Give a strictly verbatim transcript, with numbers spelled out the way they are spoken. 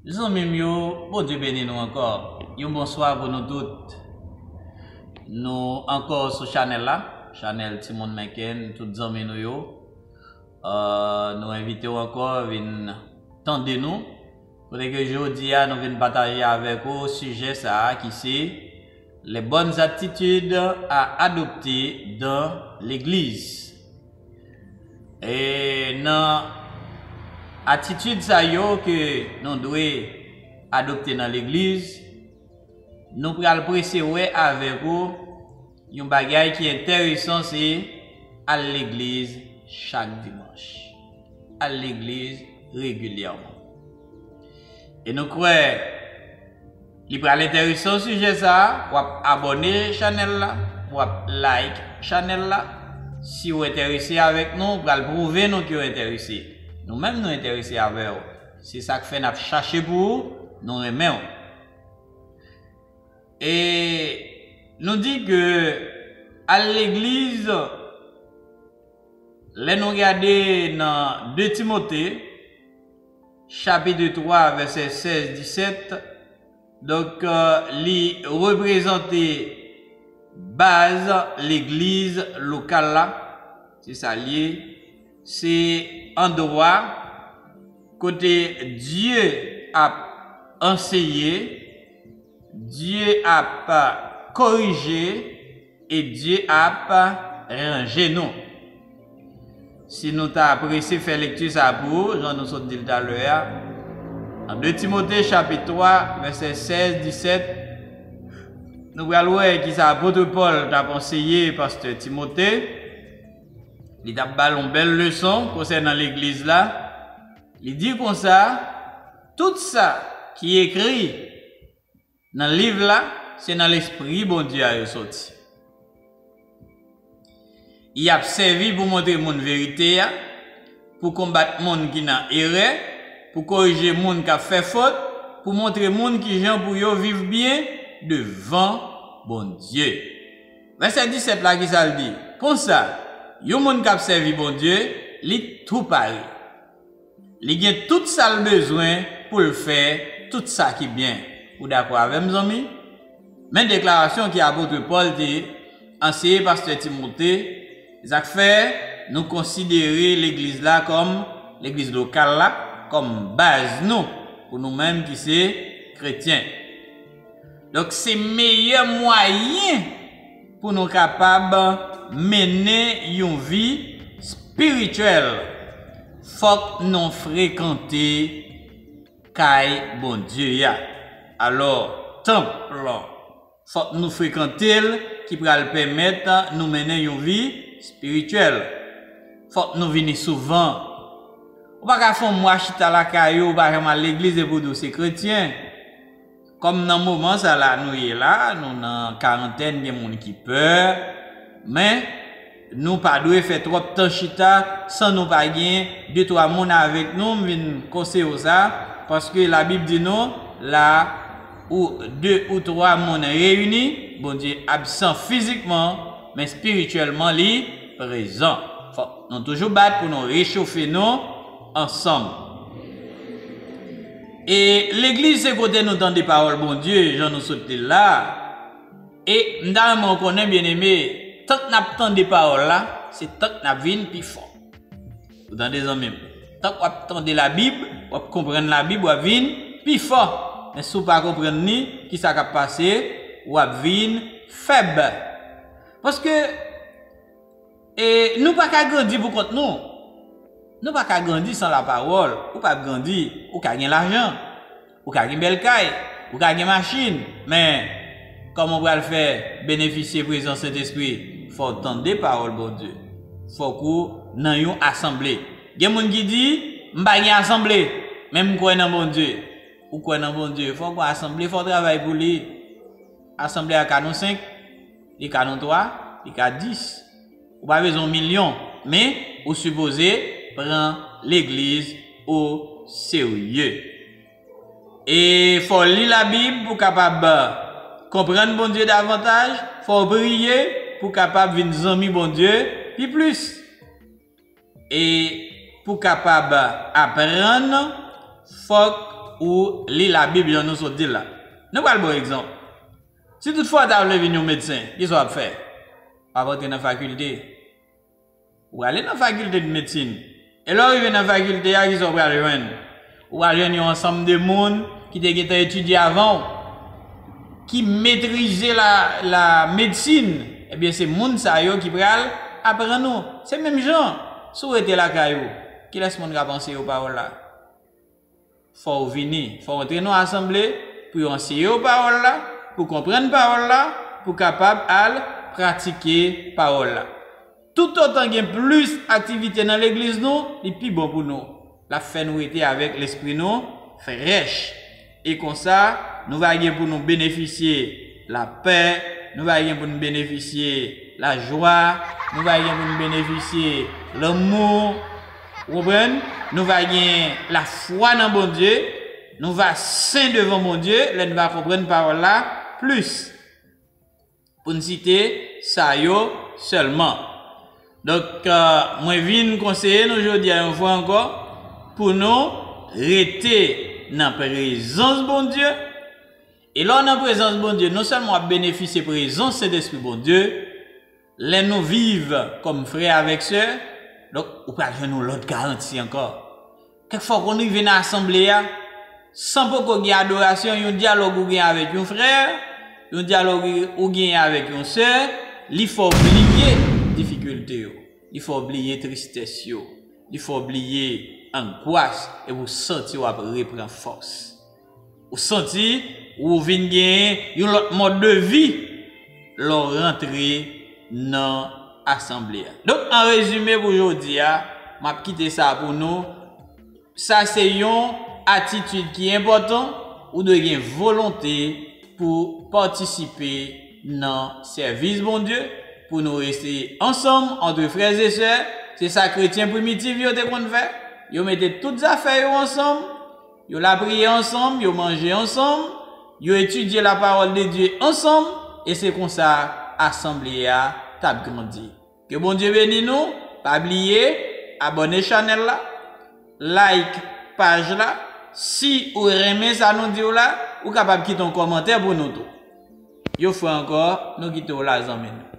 Zanmi m yo, Bondye beni nou ankò. Yon bonswa pou nou tout. Nou ankò sou chanèl la, chanèl Timoun Menken, tout zanmi nou yo. Euh, nou envite w ankò vin tande nou. Kote ke jodi a nou vin pataje avèk ou sijè sa a ki se les bonnes attitudes à adopter dans l'église. E nan atitid sa yo ke nou dwe adopte nan legliz, nou pral prese wè avèk ou yon bagay ki enteresan, se al legliz chak dimanch. Al legliz regilyèman. E nou kwè li pral enteresan sijè sa a, w ap abòne chanèl la, w ap like chanèl la. Si w enterese avèk nou, w pral pwouve nou ke w enterese. Nou menm nou enterese avè w. Se sa k fè n ap chache pou ou, nou renmen w. E nou di ke al legliz, lè nou gade nan de Timote, chapit twa, vèsè sèz, disèt, donk, euh, li reprezante baz legliz lokal la. Se sa l ye. Se andwa kote Dye ap anseye, Dye ap korije e Dye ap ranje nou. Si nou ta prese fè lekti sa a pou ou, jan nou sot di l talè a, nan de Timote chapit twa, vèsè sèz, disèt, nou pral wè kisa apot Pòl t ap anseye pastè Timote. Li t ap ba l yon bèl leson konsènan legliz la. Li di konsa, tout sa ki ekri nan liv la, se nan Lespri Bondye a yo soti. Y ap sèvi pou montre moun verite a, pou konbat moun ki nan erè, pou korije moun k ap fè fot, pou montre moun kijan pou yo viv byen devan Bondye. Vèsè disèt la, kisa l di? Konsa, yon moun k ap sèvi Bondye, li tou pare. Li gen tout sa l bezwen pou l fè tout sa ki byen. Ou dakò avè m, zanmi? Men deklarasyon ke apot Pòl te anseye pastè Timote, sa k fè nou konsidere legliz la kòm, legliz lokal la, kòm baz nou, pou nou menm ki se kretyen. Donk, se meyè mwayen pou nou kapab mennen yon vi espirityèl. Fòk nou frekante kay Bondye a. Alò, tanp lan, fòk nou frekante l ki pral pèmèt nou mennen yon vi espirityèl. Fòk nou vini souvan. Ou pa ka fè yon mwa chita lakay ou, ou pa janm al legliz epi w di w se kretyen. Kòm nan moman sa la nou ye la, nou nan karantèn, gen moun ki pè, men nou pa dwe fè twòp tan chita san nou pa gen de twa moun avèk nou. M vin konseye w sa, paske Labib di nou, la ou de ou twa moun reyini, Bondye absan fizikman, men espirityèlman li prezan. Fòk nou toujou bat pou nou rechofe nou ansanm. E legliz se kote nou tande pawòl Bondye, jan nou sot li la. E m ta renmen w konnen, byeneme, tank n ap tande pawòl la, se tank n ap vin pi fò. Ou tande, zanmi m? Tank w ap tande Labib, w ap konprann Labib, w ap vin pi fò. Men si w pa konprann li, kisa k ap pase? W ap vin fèb. Paske, e, nou pa ka grandi pou kont nou. Nou pa ka grandi san lapawòl. Ou p ap grandi. Ou ka gen lajan. Ou ka gen bèl kay. Ou ka gen machin. Men, kòman w pral fè benefisye prezans Sentespri? Fò w tande pawòl Bondye. Fòk ou nan yon asanble. Gen moun ki di, "M pa gen asanble, men m kwè nan Bondye." Ou kwè nan Bondye, fòk ou asanble, fò w travay pou li. Asanble a ka nou senk, li ka nou twa, li ka dis. Ou pa bezwen yon milyon, men ou sipoze pran legliz o serye. E fò w li Labib pou w kapab konprann Bondye davantaj, fò w priye pou w kapab vin zanmi Bondye pi plis. E pou w kapab aprann, fòk ou li Labib jan nou sot di l la. Nou pral ba w egzanp. Si toutfwa w ta vle vin yon medsen, kisa w ap fè? W ap antre nan fakilte. Ou prale nan fakilte de medsin. E lè w rive nan fakilte a, kisa w pral jwenn? Ou pral jwenn yon ansanm de moun ki te gentan etidye avan w, ki metrize la, la medsin. Ebyen, se moun sa yo ki pral aprann ou. Se menm jan, si w rete lakay ou, kilès moun k ap anseye w pawòl la? Fò w vini, fò w antre nan asanble pou yo anseye w pawòl la, pou w konprann pawòl la, pou w kapab al pratike pawòl la. Toutotan gen plis aktivite nan legliz nou, li pi bon pou nou. L ap fè nou rete avèk lespri nou frèch. E konsa, nou va gen pou nou benefisye lapè, nou va gen pou nou benefisye lajwa, nou va gen pou nou benefisye lanmou. Ou konprann? Nou va gen lafwa nan Bondye, nou va sen devan Bondye lè nou va konprann pawòl la plis. Pou n site sa yo sèlman. Donk, euh, mwen vin konseye nou jodi a yon fwa ankò pou nou rete nan prezans Bondye. E lè w nan prezans Bondye, non sèlman w ap benefisye prezans Sentespri Bondye, lè nou viv kòm frè avèk sè, donk, ou pral jwenn yon lòt garanti ankò. Kèk fwa w konn rive nan asanble a, san poko gen adorasyon, yon dyalòg ou gen avèk yon frè, yon dyalòg ou gen avèk yon sè, li fè w bliye difikilte yo, li fè w bliye tristès yo, li fè w bliye angwas, epi w santi w ap repran fòs. Ou santi ou vin gen yon lòt mòd de vi lè w rantre nan asanble a. Donk, an rezime pou jodi a, m ap kite sa pou nou. Sa se yon atitid ki enpòtan. Ou dwe gen volonte pou patisipe nan sèvis Bondye, pou nou rete ansanm antre frè e sè. Se sa kretyen primitif yo te konn fè. Yo mete tout zafè yo ansanm, yo lapriyè ansanm, yo manje ansanm, yo etidye lapawòl de Dye ansanm, e se konsa asanble a t ap grandi. Ke Bondye beni nou. Pa bliye abòne chanèl la, like paj la. Si ou renmen sa nou di w la, ou kapab kite yon kòmantè pou nou tou. Yon fwa ankò, nou kite w la, zanmi nou.